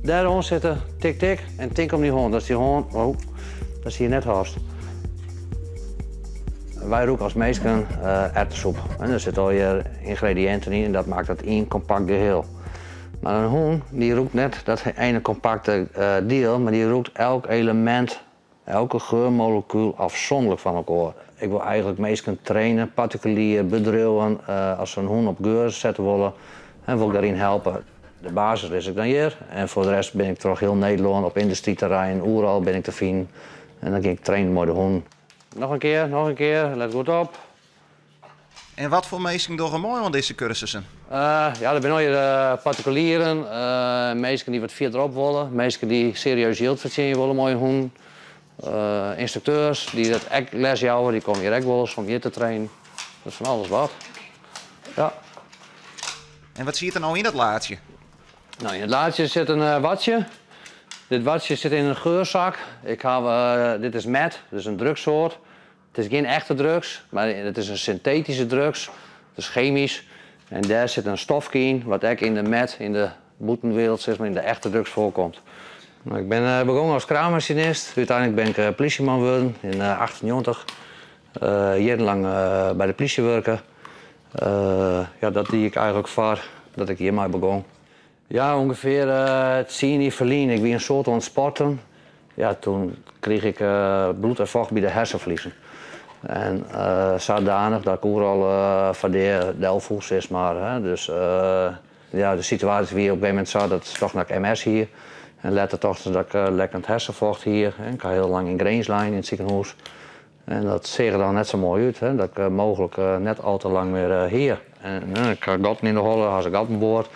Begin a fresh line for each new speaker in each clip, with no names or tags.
Dêroan sitte, tik tik, en tink om dy hân. Datst dy hân, oh, datst dy net hâldst. Wy rûke as minsken erwtensoep. En der sitte allegear yngrediïnten yn en dat makket it ien kompakt geheel. Mar in hûn dy rûkt net dat ene kompakte diel, mar dy rûkt elk elemint, elke geurmolekúl afzonderlik fan elkoar. Ik wol eigentlik minsken traine, partikulier, bedriuwen, as se in hûn op geur sette wolle, wol ik dêryn helpe. De basis lis ik dan hjir en foar de rest bin ik troch hiel Nederlân op yndustryterreinen, oeral bin ik te finen en dan gean ik trainen mei de hûnen. Noch in kear, noch in kear, let goed op.
En wat foar minsken dogge mei oan dizze kursussen?
Ja, der binne allegear partikulieren, minsken dy't wat fierderop wolle, minsken dy't serieus jild fertsjinje wolle mei hun hûnen, ynstrukteurs dy't dat ek les jouwe, dy komme hjir ek wolris om hjir te trainen. Dat is fan alles wat. Ja.
En wat siet der no yn dat laadsje?
No, yn it laadsje sit in watsje. Dit watsje sit yn in geurzak. Ik haw, dit is met, dus in drugssoart. It is gjin echte drugs, mar it is in syntetyske drugs, dus chemysk. En dêr sit in stofke yn wat ek yn de met, yn de bûtenwereld, sis mar, yn de echte drugs foarkomt. No, ik bin begongen as kraanmasinist. Uteinlik bin ik plysjeman wurden yn 98. Jierrenlang by de plysje wurke. Ja, dat die ik eigentlik foar dat ik hjirmei begong. Ja, ûngefear tsien jier ferlyn. Ik wie in soad oan it sporten. Ja, toen krige ik bloed en focht by de hersenvliezen. En sadanich dat ik oeral foar dea delfoel, sis mar. Dus ja, de situaasje wie op in gegeven momint sa dat se tochten dat ik MS hie. En letter tochten se dat ik lekkend hersenfocht hie. Ik ha hiel lang yn Grins lein yn it sikehûs. En dat seach der dan net sa moai út, dat ik mooglik net al te lang mear hie. En ik ha gatten yn de holle, ha se gatten board,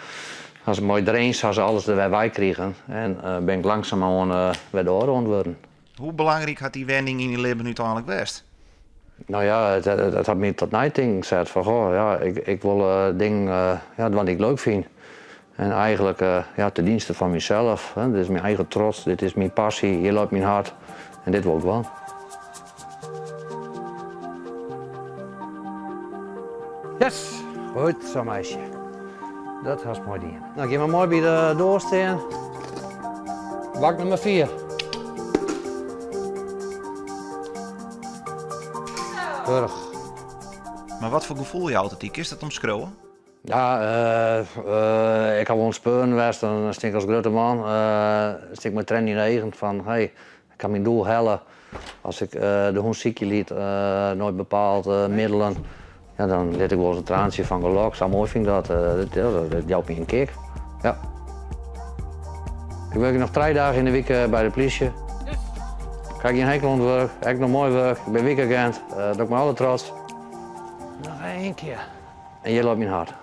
ha se mei drains ha se alles der wer wei krigen en bin ik langsumoan wer de âlde oan it wurden.
Hoe belangryk hat dy wenning yn dyn libben úteinlik west?
No ja, it hat my tot neitinken set fan goh, ja, ik wol dingen dwaan dy't ik leuk fyn. En eigentlik ja, ten dienste fan mysels. Dit is myn eigen trots, dit is myn passy, hjir leit myn hart en dit wol ik dwaan. Yes! Goed sa meisje. Dat hast moai dien. No, gean mar moai by de doar stean. Bak nûmer 4. Keurich.
Mar wat foar gefoel jout it dy? Kinst dat omskriuwe?
Ja, ik ha wol oan it speuren west, dan stean ik as grutte man, stean ik mei triennen yn de eagen fan hey, ik ha myn doel helle. As ik de hûn sykje liet nei bepaalde middelen, ja, dan lit ik wolris in traantsje fan gelok. Sa moai fyn ik dat. Dat jout my in kick. Ja. Ik wurkje noch trije dagen yn de wike by de plysje. Ik ha gjin hekel oan it wurk, ek noch moai wurk. Ik bin wykagint, dat doch ik mei alle trots. Noch ien kear. En hjir leit myn hart.